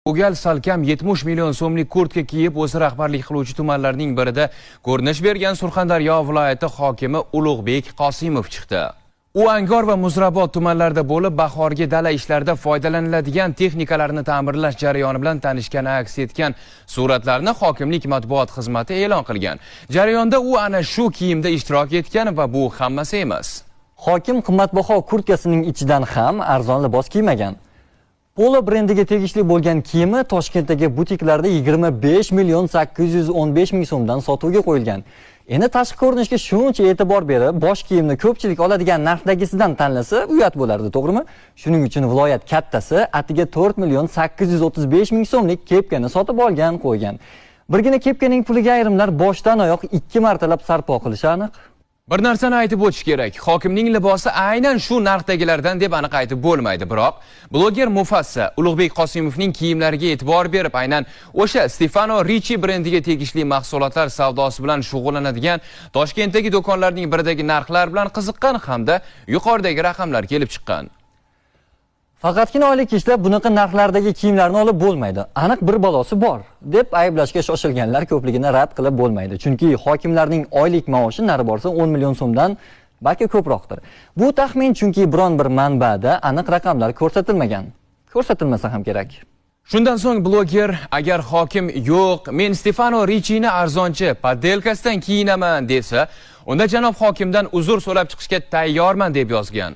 Bu gal salkam 70 million so'mlik kurtka kiyib, o'zi rahbarlik qiluvchi tumanlarning birida ko'rinish bergan Surxondaryo viloyati hokimi Ulug'bek Qosimov chiqdi. U Angor va Muzrabot tumanlarida bo'lib, bahorgi dala ishlarida foydalaniladigan texnikalarni ta'mirlash jarayoni bilan tanishgani aks etgan suratlarni hokimlik matbuot xizmati e'lon qilgan. Jarayonda u ana shu kiyimda ishtirok etgan va bu hammasi emas. Hokim qimmatbaho kurtkasining ichidan ham arzon libos kiymagan. Polo brendiga tegishli bo'lgan kiyimi Toshkentdagi butiklarda 25 million 815 ming so'mdan sotuvga qo'yilgan. Endi tashqi ko'rinishga shuncha e'tibor berib, bosh kiyimni ko'pchilik oladigan narxdagisidan tanlasa, uyat bo'lardi, to'g'rimi? Shuning uchun viloyat kattasi atiga 4 million 835 ming so'mlik kepkani sotib olgan, qo'ygan. Birgina kepkaning puliga ayrimlar boshdan oyoq 2 martalab sarpo qilishi aniq. Bir narsani aytib o'tish kerak. Hokimning libosi aynan shu narxdagilardan deb aniq aytib bo'lmaydi. Biroq bloger Mufassa Ulug'bek Qosimovning kiyimlariga e'tibor berib, aynan o'sha Stefano Ricci brendiga tegishli mahsulotlar savdosi bilan shug'ullanadigan Toshkentdagi do'konlarning biridagi narxlar bilan qiziqqan hamda yuqoridagi raqamlar kelib chiqqan. Faqatgina oylik ishlab bunaqa narxlardagi kiyimlarni olib bo'lmaydi. Aniq bir balosi bor deb ayblashga shoshilganlar ko'pligini rad qilib bo'lmaydi. Chunki hokimlarning oylik maoshi nari borsa 10 million so'mdan balki ko'proqdir. Bu taxmin, chunki biron bir manbada aniq raqamlar ko'rsatilmagan. Ko'rsatilmasa ham kerak. Shundan so'ng bloger agar hokim yo'q, men Stefano Ricci'ni arzonchi poddelkasidan kiyinaman desa, unda janob hokimdan uzr so'rab chiqishga tayyorman deb yozgan.